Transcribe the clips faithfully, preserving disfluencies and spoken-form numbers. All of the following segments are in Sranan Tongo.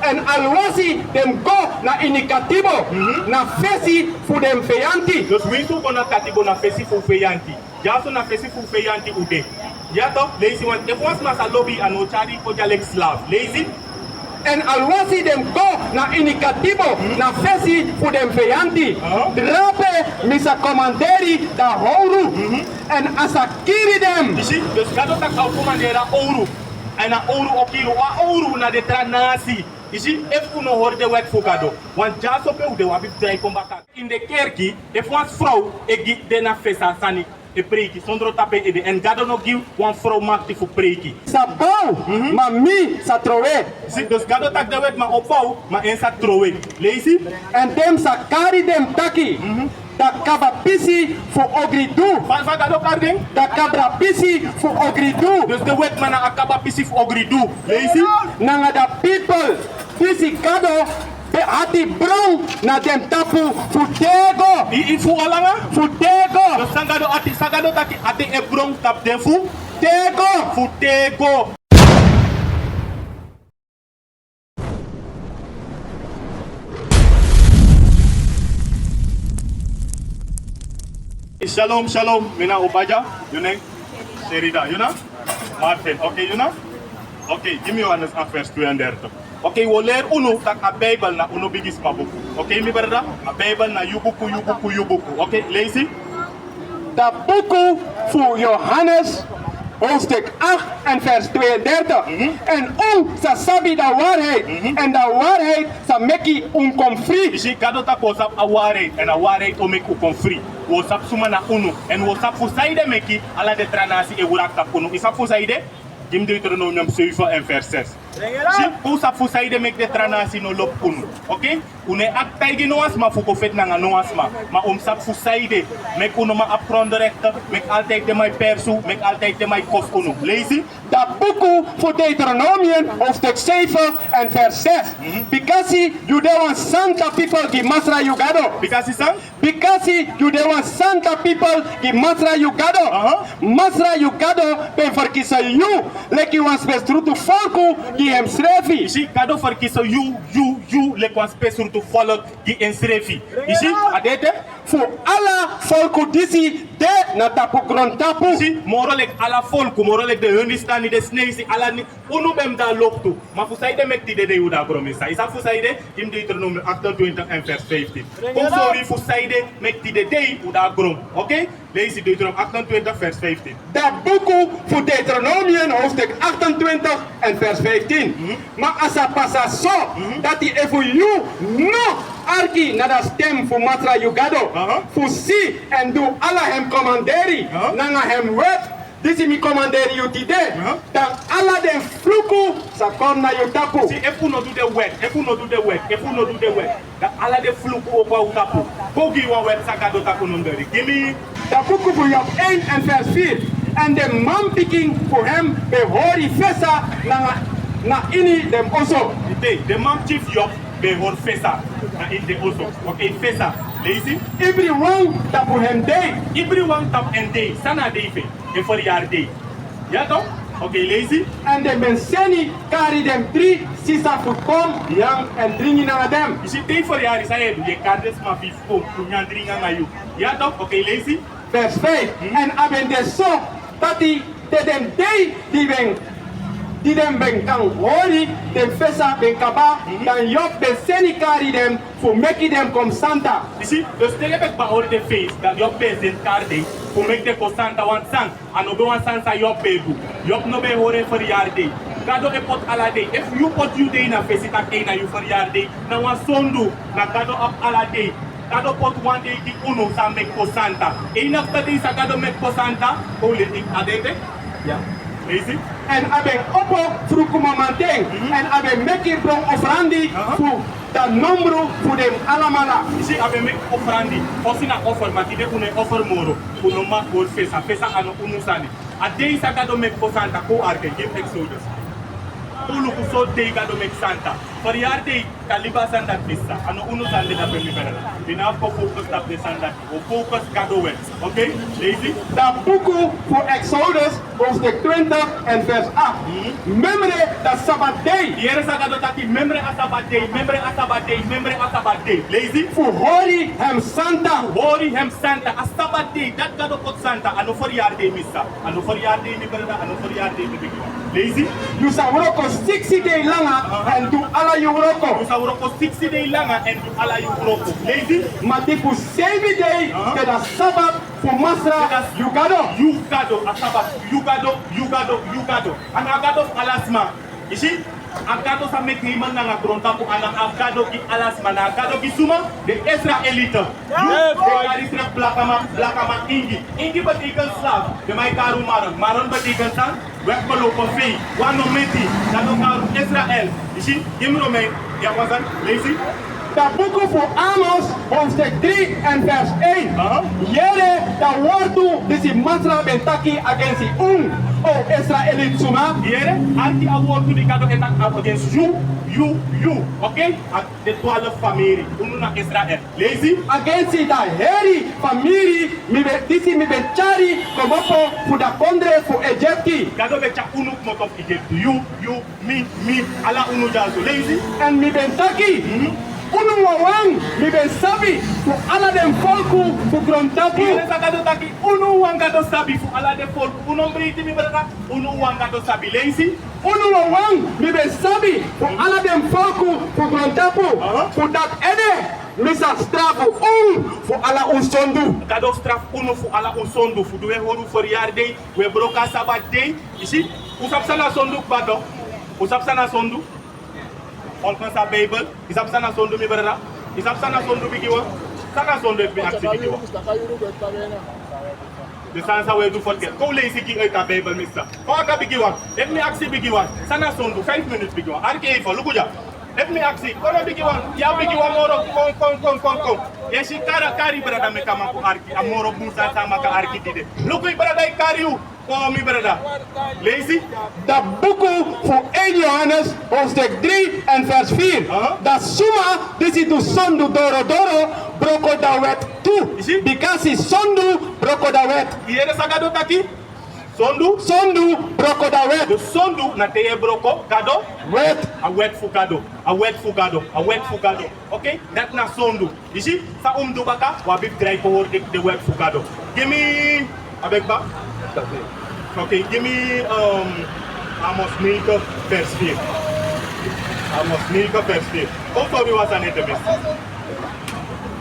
Èn alwasi den go na ini katibo, mhm, na fesi fu den feyanti. Dus winsi un go na katibo na fesi fu feyanti. Dyaso na fesi fu feyanti un de. Ya toch, leisi, want efu wan sma sa lobi yu, a no o tyari yu kon dya leki slaaf. Leisi. Èn alwasi den go na ini katibo, mhm, na fesi fu den feyanti. Aha. Drape mi sa komanderi dan owru. Mhm. Èn a sa kiri den. Yu si, dus Gado taki a o komanderi a owru. Èn a owru o kiri un, a owru na den tra nasi. Yu si, efu un no hori den wèt fu Gado, want dyaso pe un de un abi fu drai kon baka. Ini den kerki, efu wan frow e gi den na fesa sani, e preiki sondro tapu en ede, èn Gado no gi wan frow makti fu preiki. Sa bow, mhm, ma mi sa trowe. Si, dus Gado taki den wetiman o bow, ma en sa trowe. Leisi. Èn den sa kari den taki, mhm, da kaba pisi fu ogridu. Fa, fa Gado kari den? Da kaba pisi fu ogridu. Dus den wetiman na a kaba pisi fu ogridu. Leisi. Nanga da pipel disi Gado ben ati bron na den tapu fu tego. I, i fu alanga? Fu tego. Dus san Gado ati, san Gado taki ati e bron tapu den fu tego. Fu tego. Shalom, shalom. Mi na Obadya, yu nen? Sherida, yu na? Martin, oké, yu na? Oké, gi mi Johannes acht vers tweeëndertig. Oké, wi o leri unu taki a Bijbel na unu bigisma buku. Oké, mi brada, a Bijbel na yu buku, yu buku, yu buku. Oké, leisi. Da buku fu Johannes, hoofdstuk acht en vers tweeëndertig. Mhm. Èn un sa sabi da waarheid, mhm, èn da waarheid sa meki un kon fri. Yu si, Gado taki wi o sabi a waarheid, èn a waarheid o meki un kon fri. Wi o sabi suma na unu, èn wi o sabi fu sanede meki ala den tra nasi e wraka tapu unu. Yu sabi fu sanede? Gi mi Deuteronomium zeven en vers zes. Si, un sabi fu sanede meki den tra nasi no lobi unu. Oké? Un no e akti taigi no wan sma fu go feti nanga no wan sma. Ma un sabi fu sanede meki un no man abi gronderechten, meki altijd den man e persu, meki altijd den man e kosi unu. Leisi. Da buku fu Deuteronomium, hoofdstuk zeven en vers zes. Mhm. Bikasi yu de wan santa pipel gi Masra yu Gado. Bikasi san? Bikasi yu de wan santa pipel gi Masra yu Gado. Aha. Masra yu Gado ben ferkisi yu leki wan spesrutu folku gi hemsrefi. Yu si, Gado ferkisi yu, yu, yu leki wan spesrutu folku gi ensrefi. Yu si, a de ete. Fu ala folku disi de na tapu grontapu. Yu si, moro leki ala folku, moro leki den Hindustani, den Sineisi, ala ni. Unu ben de a loktu, ma fu sanede meki tide dei un de na gron, mi sa. Yu sabi fu sanede? Gi mi Deuteronomium achtentwintig en vers vijftien. Kon sori fu sanede meki tide dei un de na gron. Oké? Leisi Deuteronomium achtentwintig vers vijftien. Da buku fu Deuteronomium hoofdstuk achtentwintig en vers vijftien. Mhm. Ma a sa pasa so, mhm, dati efu yu no arki na da stem fu Masra yu Gado, aha, fu si èn du ala hem komanderi, aha, nanga hem wet, disi mi komanderi yu tide, aha, dan ala den fluku sa kon na yu tapu. Si, efu un no du den wet, efu un no du den wet, efu un no du den wet, dan ala den fluku o kon na un tapu. Kon gi wan wet san Gado taki un no leri. Gi mi. Da buku fu Job één en vers vier. Èn den manpikin fu hem ben hori fesa nanga na ini den oso. Ete, den manpikin fu Job ben hori fesa na ini den oso. Oké, fesa. Leisi. Ibriwan tapu hem dei. Ibriwan tapu en dei. San na a dei fu en? En feryari dei. Ya toch? Oké, leisi. Èn den ben seni kari den dri sisa fu kon nyan èn dringi nanga den. Yu si, te yu feryari, san yu e du? Yu e kari den sma fu yu fu kon, fu nyan dringi nanga yu. Ya toch? Oké, leisi. Vers vijf. Hmm. Èn a ben de so dati te den dei di ben, di den ben kan hori den fesa ben kaba, hmm, dan Job ben seni kari den fu meki den kon santa. Yu si, dus te den ben kaba hori den fesa, dan Job ben seni kari den fu meki den kon santa. Want san? A no ben wan sani san Job ben e du. Job no ben e hori en feryari dei. Gado e poti ala dei. Efu yu poti yu dei na fesi taki na yu feryari dei, na wan sondu. Na Gado abi ala dei. Gado poti wan dei gi unu san meki kon santa. Eini a fu den dei san Gado meki kon santa, kon leisi. A de ete? Ya. Leisi. Èn a ben opo fruku mamanten, mhm, èn a ben meki bron ofrandi, aha, fu da nombru fu den alamala. Yu si, a ben meki ofrandi. Fosi na offer, ma tide un no e offer moro. Un no man hori fesa. Fesa a no unu sani. A dei san Gado meki kon santa, kon arki, gi mi Exodus. Kon luku sortu dei Gado meki santa. Feryari dei, kaliba sani dati mi sa. A no unu sani de dape, mi brada. Mi no abi kon focus tapu den sani dati. Wi o focus Gado wet. Oké? Leisi. Da buku fu Exodus, hoofdstuk twintig en vers acht. Mhm. Memre da Sabat dei. Yere san Gado taki, memre a Sabat dei, memre a Sabat dei, memre a Sabat dei. Leisi. Fu hori hem santa. Fu hori hem santa. A Sabat dei, dati Gado poti santa. A no feryari dei, mi sa. A no feryari dei, mi brada, a no feryari dei, mi bigi wan. Leisi. Yu sa wroko siksi dei langa, aha, èn du ala yu wroko. Yu sa wroko siksi dei langa èn du ala yu wroko. Leisi. Ma di fu seibi dei, aha, de da Sabat fu Masra, de da yu Gado. Yu Gado, a Sabat, yu Gado, yu Gado, yu Gado. A no a Gado fu ala sma. I si, a Gado san meki hemel nanga grontapu, a no a Gado gi ala sma, na a Gado gi suma? Den Israelite. Yu e kari srefi blakaman, blakaman ingi. Ingi betekent slaaf. Den man e kari un maron. Maron betekent san? Weggelopen vee. Wan no meti. Gado kari un Israel. I si, gi mi Romein. Ya, wan sani. Leisi. Da buku fu Amos, hoofdstuk drie en vers één. Aha. Yere da wortu disi Masra ben taki agensi un, o Israeliti suma. Yere, arki a wortu di Gado e taki agensi yu, yu, yu. Oké? A den twaalf famiri, unu na Israel. Leisi. Agensi da heri famiri mi ben, disi mi ben tyari komopo fu da kondre fu Egipti. Gado ben tyari unu komopo fu Egipti. Yu, yu, mi, mi, ala unu dyaso. Leisi. Èn mi ben taki, mhm, unu wawan mi ben sabi fu ala den folku fu grontapu. Yere san Gado taki, unu wawan Gado sabi fu ala den folku. Unu breiti, mi brada, unu wawan Gado sabi. Leisi. Unu wawan mi ben sabi fu ala den folku fu grontapu. Aha. Fu dati ede mi sa strafu un fu ala un sondu. Gado strafu unu fu ala un sondu. Fu di wi e hori un feryari dei, wi e broko a Sabat dei. I si, un sabi san na sondu, kba tok? Un sabi san na sondu? Volgens a Bijbel. I sabi san na sondu, mi brada? I sabi san na sondu, bigi wan? San na sondu, efu mi aksi, bigi wan? Den sani san wi e du fu ete. Kon un leisi gi uit a Bijbel, mi sa. Kon waka, bigi wan. Efu mi aksi, bigi wan, san na sondu? Vijf minuten, bigi wan. Arki even, luku dya. Efu mi aksi, kon, bigi wan. Ya, bigi wan moro. Kon, kon, kon, kon, kon. Yu e si, kari, kari brada meki a man kon arki. A moro bun sani san a man kan arki tide. Luku, yu brada e kari yu. Kon, mi brada. Leisi. Da buku fu één Johannes, hoofdstuk drie en vers vier. Aha. Da suma disi du sondu dorodoro broko da wet tu. I si? Bikasi sondu broko da wet. Yu yere san Gado taki? Sondu? Sondu broko da wet. Dus sondu na te yu e broko Gado? Wet. A wet fu Gado. A wet fu Gado. A wet fu Gado. Oké? Dati na sondu. I si, san un mus du baka, wi abi fu drai kon hori den wet fu Gado. Gi mi, a begi, ba? Oké, gi mi, um, Amos negen vers vier. Amos negen vers vier. Kon sori wan sani ete, mi sa.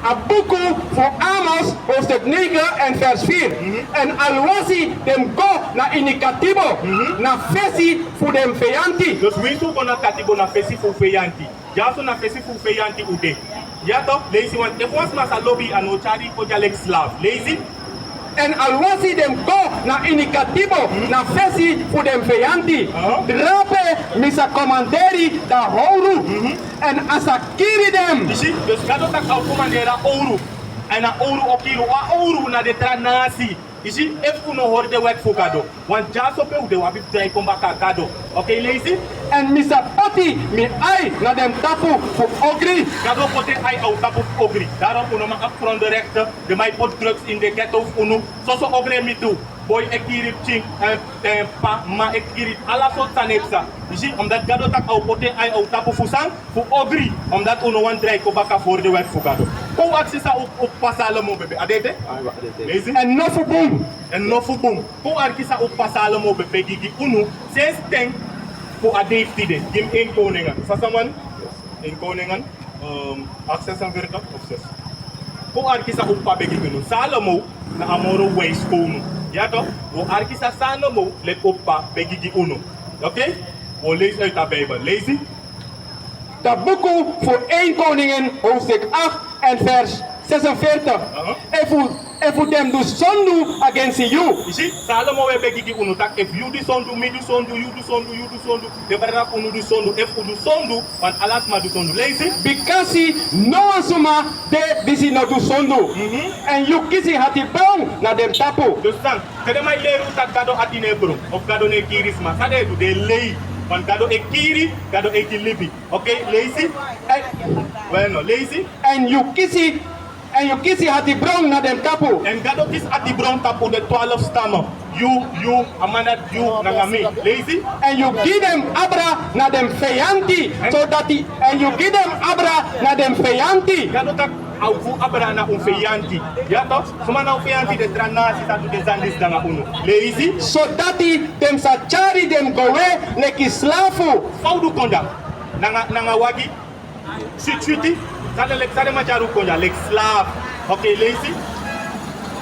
A buku fu Amos, hoofdstuk negen en vers vier. Mhm. Èn alwasi den go na ini katibo, mhm, na fesi fu den feyanti. Dus winsi un go na katibo, na fesi fu feyanti. Dyaso na fesi fu feyanti un de. Ya tok, leisi, want efu wan sma sa lobi yu, a no o tyari yu kon dya leki slaaf. Leisi. Èn alwasi den go na ini katibo, na fesi fu den feyanti. Aha. Drape mi sa komanderi da owru. Mhm. Èn a sa kiri den. I si, dus Gado taki a o komanderi a owru. Èn a owru o kiri un. A owru na den tra nasi. I si, efu un no hori den wet fu Gado. Want dyaso pe un de, un abi fu drai kon baka na Gado. Oké, leisi. Èn mi sa poti mi ai na den tapu fu ogri. Gado poti en ai na un tapu fu ogri. Daarom un no man abi grondenrechten. Den man e poti drugs ini den ghetto fu unu. Soso ogri e miti un. Boi e kiri pikin, eh, eh, p'pa, m'ma e kiri, ala sortu sani e psa. I si, omdat Gado taki a o poti en ai na un tapu fu san? Fu ogri, omdat un no wani drai kon baka fori den wet fu Gado. Kon un aksi san un, un p'pa Salomo ben begi. A de ete? Leisi. Èn no fu bun. Èn no fu bun. Kon un arki san un p'pa Salomo ben begi gi unu, sensi ten fu a dei fu tide. Gi mi één Koningen. San san wan? Één Koningen, um, acht zesenveertig of zes. Kon un arki san un p'pa begi gi unu. Salomo na a moro wijsi kownu. Ya tok? Un o arki san Salomo, leki un p'pa, begi gi unu. Oké? Un o leisi uit a Bijbel. Leisi. Da buku fu één Koningen, hoofdstuk acht en vers zesenveertig. Aha. Efu, efu den du sondu agensi yu. I si, Salomo e begi gi unu taki efu yu du sondu, mi du sondu, yu du sondu, yu du sondu, den brada fu unu du sondu, efu un du sondu, want ala sma du sondu. Leisi. Bikasi no wan suma de disi no du sondu. Mhm. Èn yu kisi ati bron na den tapu. Dus san, te den man e leri un taki Gado ati no e bron, of Gado no e kiri sma, san den e du, den e lei. Want Gado e kiri, Gado e gi libi. Oké, leisi. Èn, bueno, leisi. Èn yu kisi, èn yu kisi atibron na den tapu. Èn Gado kisi atibron tapu den twaalf stammen. Yu, yu, a man dati yu, nanga mi. Leisi. Èn yu gi den abra na den feyanti. Èn? So dati, èn yu gi den abra na den feyanti. Gado taki a o gi abra na un feyanti. Ya toch? Suma na un feyanti? Den tra nasi san du den sani disi nanga unu. Leisi. So dati den sa tyari den gwe leki slafu. Fa un du kon dya? Nanga, nanga wagi. Switi, switi. San den leki, san den man tyari un kon dya leki slafu. Oké, leisi.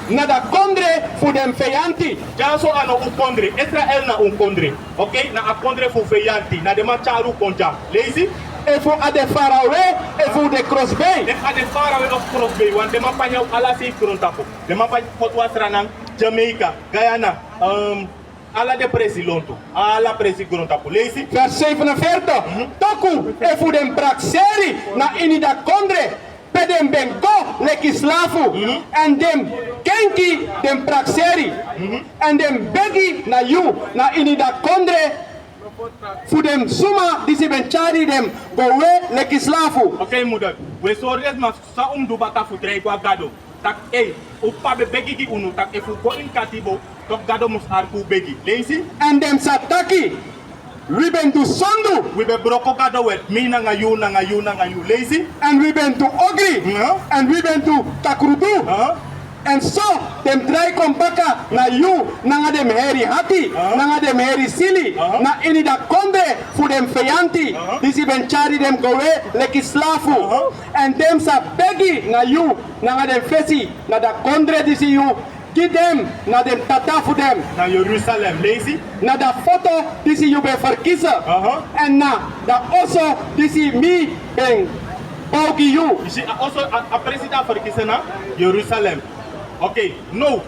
Na a kondre fu den feyanti. Dyaso a no un kondre. Israel na un kondre. Oké, na a kondre fu feyanti, na den man tyari un kon dya. Leisi. Efu a de farawe, efu de krosbei. Efu a de farawe of krosbei, want den man panya un ala sei grontapu. Den man panya poti wan Sranan, Jamaica, Guyana, ehm, ala den presi lontu. Ala presi grontapu. Leisi. Vers zevenenveertig. Mhm. Toku, efu den prakseri na ini a kondre pe den ben go leki slafu, mhm, èn den kenki den prakseri, mhm, èn den begi na yu na ini a kondre fu den suma disi ben tyari den gwe leki slafu. Oké, moeder. Un e sori den sma san un mus du baka fu drai go na Gado. Taki, ei, un p'pa ben begi gi unu taki efu un go ini katibo, toch Gado mus arki un begi. Leisi. Èn den sa taki, wi ben du sondu. Wi ben broko Gado wet, mi nanga yu, nanga yu, nanga yu. Leisi. Èn wi ben du ogri. Mhm. Èn wi ben du takrudu. Mhm. Èn so den drai kon baka na yu nanga den heri ati, aha, nanga den heri sili, aha, na ini a kondre fu den feyanti, aha, disi ben tyari den gwe leki slafu. Aha. Èn den sa begi na yu nanga den fesi na a kondre disi yu gi den na den tata fu den. Na Jerusalem, leisi. Na a foto disi yu ben ferkisi. Aha. Èn na a oso disi mi ben bow gi yu. Yu si, a oso, a, a presi di a ferkisi na Jerusalem. Oké, now.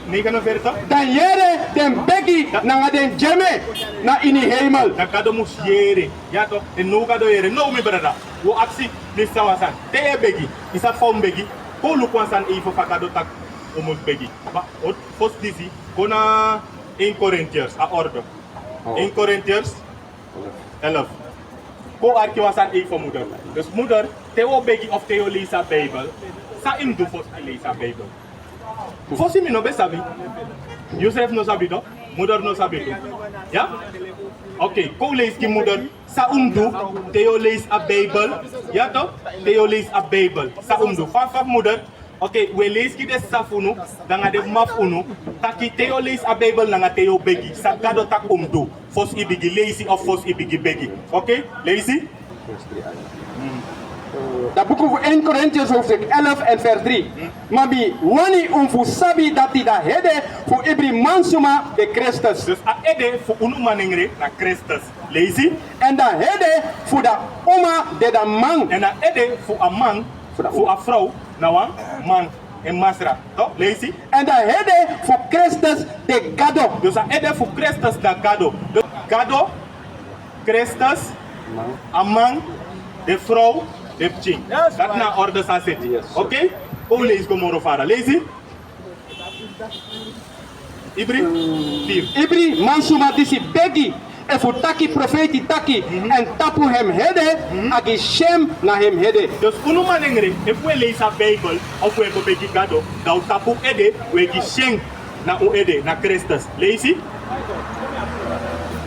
Negenenveertig. Dan yere den begi nanga den dyeme na ini hemel. Dan Gado mus yere. Ya toch, èn now Gado yere. Now mi brada, un o aksi den sma wan sani. Te yu e begi, yu sabi fa un mus begi. Kon luku wan sani efu fa Gado taki un mus begi. Ma, o, fosi disi, go na één Korintiërs, a orde. Oh. Één Korintiërs elf. Kon arki wan sani efu moeder. Dus moeder, te wi o begi of te yu o leisi a Bijbel, san yu mus du fosi yu leisi a Bijbel? Fosi mi no ben sabi. Yusrefi no sabi toch? Moeder no sabi toch? Ya? Oké, kon leisi gi moeder san un mus du te yu o leisi a Bijbel. Ya toch? Te yu o leisi a Bijbel. San un mus du? Fa, fa moeder. Oké, un e leisi gi den sisa fu unu nanga den mma fu unu taki te yu o leisi a Bijbel nanga te yu o begi, san Gado taki un mus du fosi yu bigin leisi of fosi yu bigin begi. Oké, leisi. Mm. A buku fu één Korintiërs hoofdstuk elf en vers drie. Mm. Ma mi wani un fu sabi dati a ede fu ibri mansma de Kristus. Dus a ede fu unu manengre na Kristus. Leisi. Èn a ede fu a uma de a man. Èn a ede fu a man, fu a frow, na wan man, en masra. Toch? Leisi. Èn a ede fu Kristus de Gado. Dus a ede fu Kristus na Gado. Dus Gado, Kristus, a man, den frow, den pikin. Dati na a orde san seti. Oké? Kon un leisi go moro fara. Leisi. Ibri, ibri mansma disi begi efu taki profeiti taki, mhm, èn tapu hem ede, mhm, a gi syen na hem ede. Dus unu manengre, efu un e leisi a Bijbel of un e go begi Gado, dan un tapu ede, un e gi syen na un ede, na Kristus. Leisi.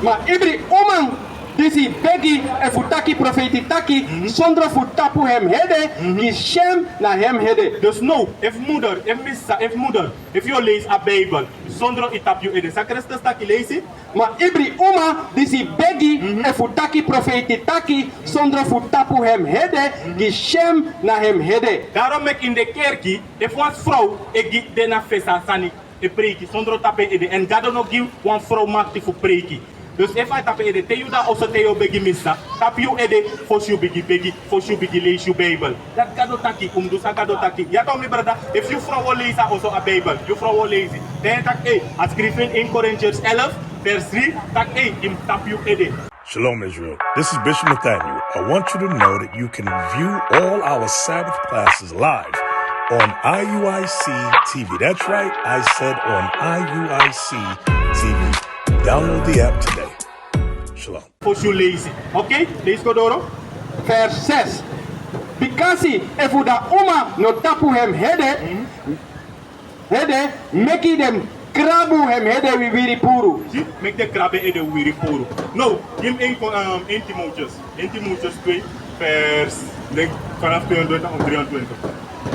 Ma ibri uma disi begi efu taki profeiti taki, mhm, sondro fu tapu hem ede, mhm, gi syen na hem ede. Dus now, efu moeder, efu mi sisa, efu moeder, efu yu o leisi a Bijbel sondro yu tapu yu ede, san Kristus taki? Leisi. Ma ibri uma disi begi, mhm, efu taki profeiti taki, sondro fu tapu hem ede, mhm, gi syen na hem ede. Daarom meki in de kerki, efu wan frow e gi, de na fesi a sani, e preiki sondro tapu en ede. Èn Gado no gi wan frow makti fu preiki. Dus efu a tapu en ede, te yu de na oso, te yu o begi, mi sisa, tapu yu ede fosi yu bigin begi, fosi yu bigin leisi yu Bijbel. Dati Gado taki, un mus du san Gado taki. Ya toch, mi brada? Efu yu frow o leisi na oso a Bijbel, yu frow o leisi. Dan yu e taki, ei, a skrifi in één Korintiërs elf, vers drie, taki, ei, yu mus tapu yu ede. Shalom, Israel. This is Bishop Nathaniel. I want you to know that you can view all our Sabbath classes live on I U I C T V. That's right, I said on I U I C T V. Download the app today. Shalom. Fosi un leisi. Oké, leisi go doro. Vers zes. Bikasi efu da uma no tapu hem hede, hede, meki den krabu hem hede wiwiri puru. Si, meki den krabu ede wiwiri puru. No, gi mi één ko-, ehm, één Timotheus. Eén Timotheus twee, vers, denk, vanaf tweeëntwintig of drieëntwintig.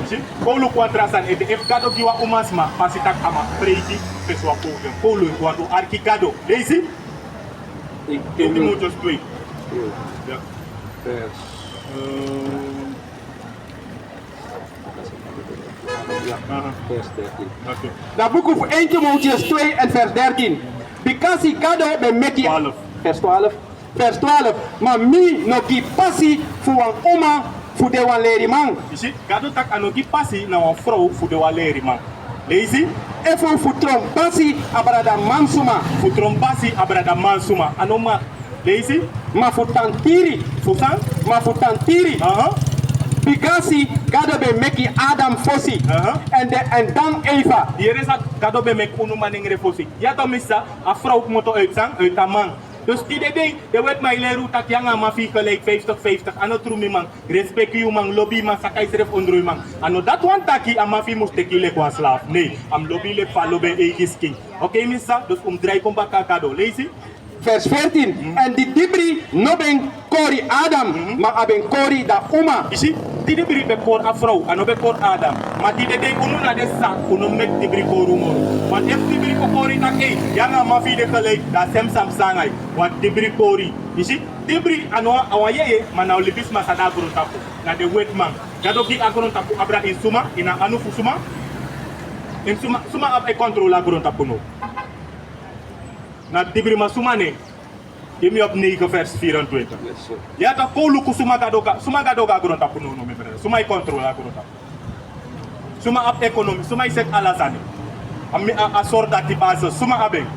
Si, kon luku wan tra sani ete, efu Gado gi wan umasma pasi taki a man preiki, fesi wan poging. Kon luku, wantu arki Gado. Leisi. Eén Timotheus twee. Ja. Vers. Ehm. Ja, aha. Vers dertien. Oké. Na buku fu één Timotheus twee en vers dertien. Bikasi Gado ben meki. Twaalf. Vers twaalf. Vers twaalf. Ma mi no gi pasi fu wan uma fu de wan leriman. Yu si, Gado taki a no gi pasi na wan frow fu de wan leriman. Leisi. Efu fu tron pasi a brada mansuma. Fu tron pasi a brada mansuma. A no mag. Leisi. Ma fu tan tiri. Fu san? Ma fu tan tiri. Aha. Bikasi Gado ben meki Adam fosi. Aha. En de, en dan Eva. Yere san Gado ben meki unu manengre fosi. Ya to misa, a frow kmoto uit san, uit a man. Dus tide dei, den wetiman e leri un taki yu nanga a man fu yu gelijk vijftig vijftig. A no tru, mi man. Respeki yu man, lobi yu man, saka yusrefi ondro yu man. A no dati wani taki a man fu yu mus teki yu leki wan slaaf. Nee, a mus lobi yu leki fa a lobi en eigi skin. Oké, mi sa, dus un mus drai kon baka na Gado. Leisi. Vers veertien. Mhm. En di dibri no ben kori Adam, mhm, ma a ben kori da uma. Yu si, di dibri ben kori a frow, a no ben kori Adam. Ma tide dei unu na den sisa, unu meki dibri kori un moro. Want efu dibri kon kori taki, ei, yu nanga a man fu yu de gelijk, dan a sem san psa nanga yu. Want dibri kori. Yu si, dibri a no a wan yeye, ma na wan libisma san de na grontapu. Na den wetiman. Gado gi a grontapu abra ini suma, ini a anu fu suma. Ini suma, suma abi e kontrol a grontapu now. Na dibriman, suma nen? Gi mi Job negen vers vierentwintig. Yes, sir. Ya, dan kon luku suma Gado gi, suma Gado gi a grontapu now, no, mi brada. Suma e kontrol a grontapu. Suma abi ekonomi, suma e seti ala sani. A mi, a, a sori dati basis, suma abi en?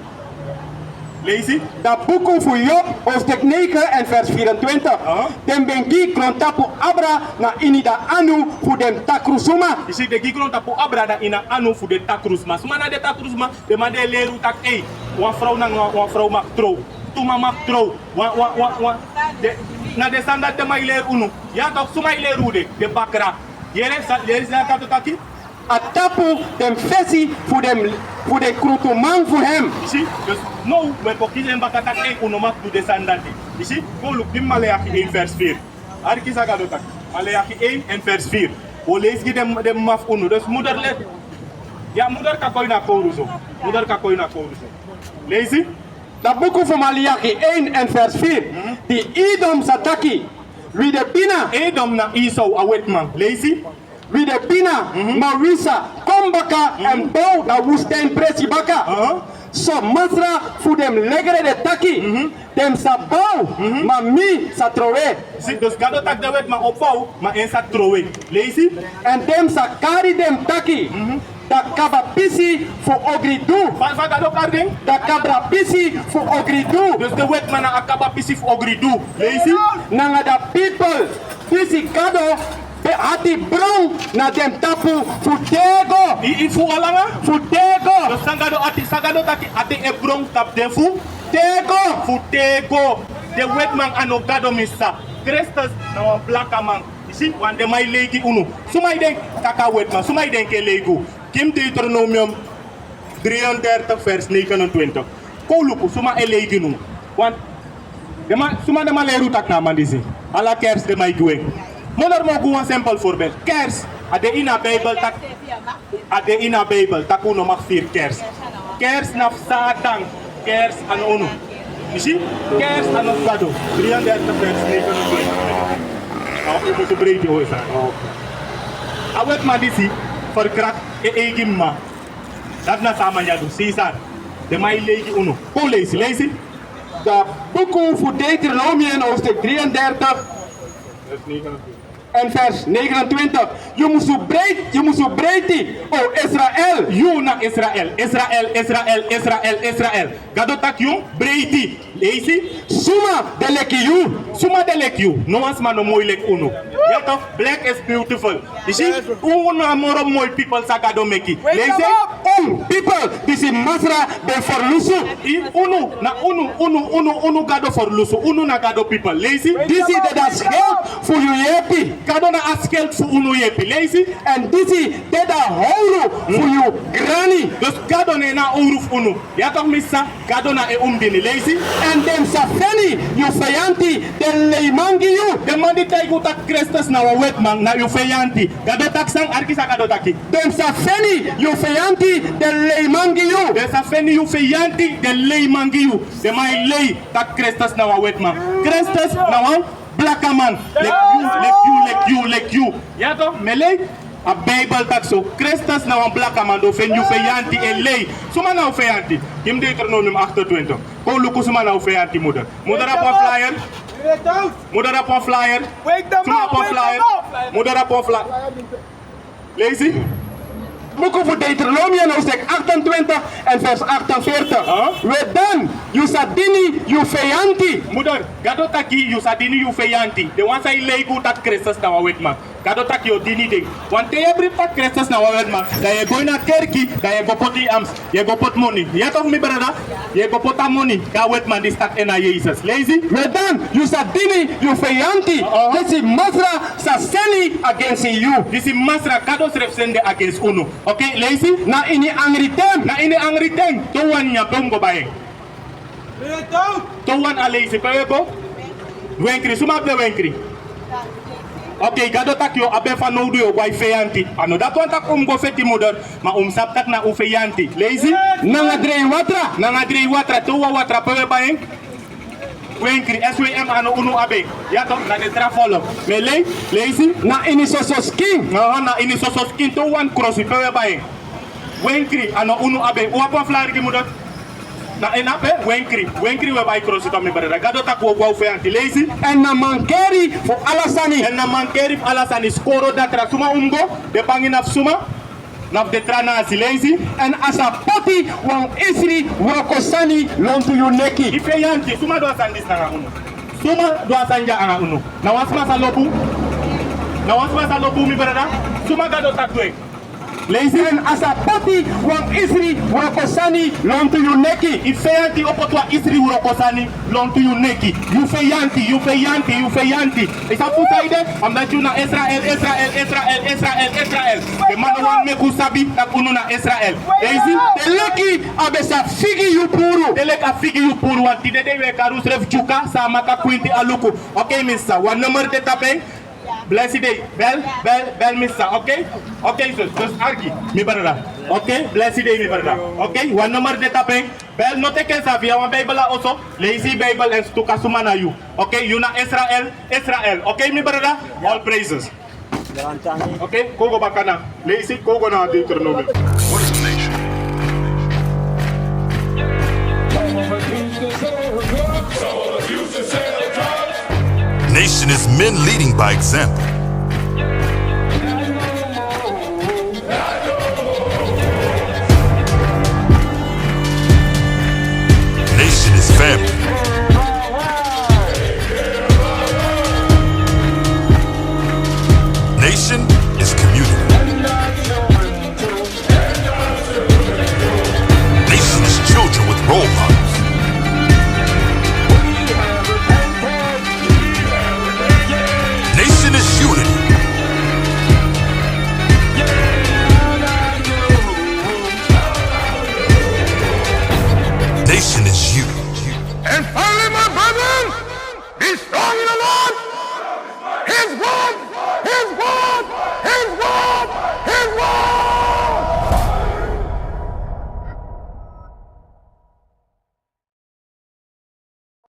Leisi. Da buku fu Job, hoofdstuk negen en vers vierentwintig. Aha. Den ben gi grontapu abra na ini da anu fu den takru suma. Yu si, den gi grontapu abra na ini a anu fu den takru suma. Suma na den takru suma? Den man di e leri un taki, ei, wan frow nanga wan, wan frow mag trow. Tu man mag trow. Wan, wan, wan, wan. Den, na den sani dati den man e leri unu. Ya toch, suma e leri un den, den bakra. Yere san, yere san Gado taki? A tapu den fesi fu den, fu den krutuman fu hem. Yu si, dus now un e kon kisi en baka taki, ei, un no mag du den sani dati. Yu si, kon luku, gi mi Maleachi één vers vier. Arki san Gado taki. Maleachi één en vers vier. Un o leisi gi den, den mama fu unu. Dus moeder le-, ya, moeder kan kon ini a kowru so. Moeder kan kon ini a kowru so. Leisi. Da buku fu Maleachi één en vers vier. Mhm. Di Edom sa taki, wi de pina. Edom na Esau, a wetiman. Leisi. Wi de pina, mhm, ma wi sa kon baka, mhm, èn bow da woestijn presi baka. Aha. So Masra fu den legre de taki, mhm, den sa bow, mhm, ma mi sa trowe. Si, dus Gado taki den wetiman o bow, ma en sa trowe. Leisi. Èn den sa kari den taki, mhm, da kaba pisi fu ogridu. Fa, fa Gado kari den? Da kaba pisi fu ogridu. Dus den wetiman na a kaba pisi fu ogridu. Leisi. Nanga da pipel disi Gado ben ati bron na den tapu fu tego. I, i fu alanga? Fu tego. Dus san Gado ati, san Gado taki ati e bron tapu den fu? Tego. Fu tego. Den wetiman a no Gado, mi sa. Kristus na wan blakaman. Yu si, want den man e lei gi unu. Suma e denki taki a wetiman? Suma e denki e lei gi un? Gi mi Deuteronomium drieëndertig vers negenentwintig. Kon luku, suma e lei gi unu? Want den man, suma den man leri un taki na a man disi? Ala kerst den man e gi un en. Moeder, mi o gi un wan simpel voorbeeld. Kerst, a de ini a Bijbel taki, a de ini a Bijbel taki un no mag firi kerst. Kerst na fu Satan. Kerst a no unu. Yu si, kerst a no fu Gado. Drieëndertig vers negenentwintig. A o, yu musu breiti, o, sani. A wetiman disi verkracht en eigi mama. Dati na san a man dya du, si san. Den man e lei gi unu. Kon leisi, leisi. Da buku fu Deuteronomium hoofdstuk drieëndertig. Vers negenentwintig. En vers negenentwintig. Yu musu breiti, yu musu breiti, o Israel. Yu na Israel, Israel, Israel, Israel, Israel. Gado taki yu breiti. Leisi. Suma de leki yu? Suma de leki yu? No wan sma no moi leki unu. Ya toch, black is beautiful. Yu si, unu na moro moi people san Gado meki. Leisi. Un people, disi masra ben ferlusu. Unu, na unu, unu, unu, unu Gado ferlusu. Unu na Gado people. Leisi. Disi de a schild fu yu yepi. Gado na a schild fu unu yepi. Leisi. En disi de a owru fu yu grani. Dus Gado na a owru fu unu. Ya toch, mi sa, Gado na en un dini. Leisi. En den sa feni yu feyanti, den leiman gi yu. Den man di taigi yu taki Kristus na wan wetiman, na yu feyanti. Gado taki san? Arki san Gado taki. Den sa feni yu feyanti, den leiman gi yu. Den sa feni yu feyanti, den leiman gi yu. Den man e lei taki Kristus na wan wetiman. Kristus na wan blakaman. Leki yu, leki yu, leki yu, leki yu. Ya toch, mi e lei. A Bijbel taki so. Kristus na wan blakaman, den o feni yu feyanti e lei. Suma na yu feyanti? Gi mi Deuteronomium achtentwintig. Kon luku suma na yu feyanti, moeder. Moeder abi wan flyer. Moeder abi wan flyer. Suma abi wan flyer? Moeder abi wan flyer. Leisi. Buku fu Deuteronomium, hoofdstuk achtentwintig en vers achtenveertig. Huh? We dan, yu sa dini yu feyanti. Moeder, Gado taki yu sa dini yu feyanti. Den wan san e lei gi yu taki Kristus na wan wetiman. Gado taki yu o dini den. Want te yu e bribi taki Kristus na wan wetiman, dan yu e go ini a kerki, dan yu e go poti yu arms, yu e go poti moni. Ya toch, mi brada? Yu e go poti a moni gi a wetiman disi taki en na Yesus. Leisi. We dan, yu sa dini yu feyanti. Uh-uh. Disi masra sa seni against yu. Disi masra, Gado srefi seni den against unu. Oké, leisi. Na ini angri ten. Na ini angri ten. Te un wani nyan, pe un mus go bai en? Te un wani, a leisi, pe un e go? Wenkri. Suma abi den wenkri? Oké, Gado taki yu o abi en fanowdu, yu o go a yu feyanti. A no dati wani taki un mus go feti, moeder, ma un mus sabi taki na un feyanti. Leisi. Nanga drei watra. Nanga drei watra. Te un wani watra, pe un e bai en? Wenkri. S W M, a no unu abi en. Ya toch, na den tra folku. Mi e lei. Leisi. Na ini soso skin. Aha, na ini soso skin. Te un wani krosi, pe un e bai en? Wenkri. A no unu abi en. Un abi wan flyer gi mi dati. Na en ape, wenkri. Wenkri un e bai krosi, toch, mi brada. Gado taki un o go a un feyanti. Leisi. En na mankeri fu ala sani. En na mankeri fu ala sani. Skoro datra. Suma un mus go? Den bangi na fu suma? Na fu den tra nasi. Leisi. En a sa poti wan isri wroko sani lontu yu neki. Yu feyanti, suma du a sani disi nanga unu? Suma du a sani dya nanga unu? Na wan sma sa lobi unu? Na wan sma sa lobi unu, mi brada? Suma Gado taki du en? Leisi. En a sa poti wan isri wroko sani lontu yu neki. Yu feyanti o poti wan isri wroko sani lontu yu neki. Yu feyanti, yu feyanti, yu feyanti. Yu sabi fu san ede? Omdat yu na Israel, Israel, Israel, Israel, Israel. Den man no wani meki un sabi taki unu na Israel. Leisi. Te leki a ben sa figi yu puru. Te leki a figi yu puru, want tide dei wi e kari unsrefi Dyuka, Saamaka, Kwinti, Aluku. Oké, mi sa, wan nummer de tapu en. Blesi dei. Bel, bel, bel, mi sa. Oké? Oké, so, so arki, mi brada. Oké, blesi dei, mi brada. Oké, wan nummer de tapu en. Bel, no teki en sabi, a wan Bijbel a oso. Leisi Bijbel èn stuka suma na yu. Oké, yu na Israel, Israel. Oké, mi brada? All praises. Oké, kon go baka na. Leisi, kon go na Deuteronomium. What is a nation? Nation is men leading by example. Nation is family. Nation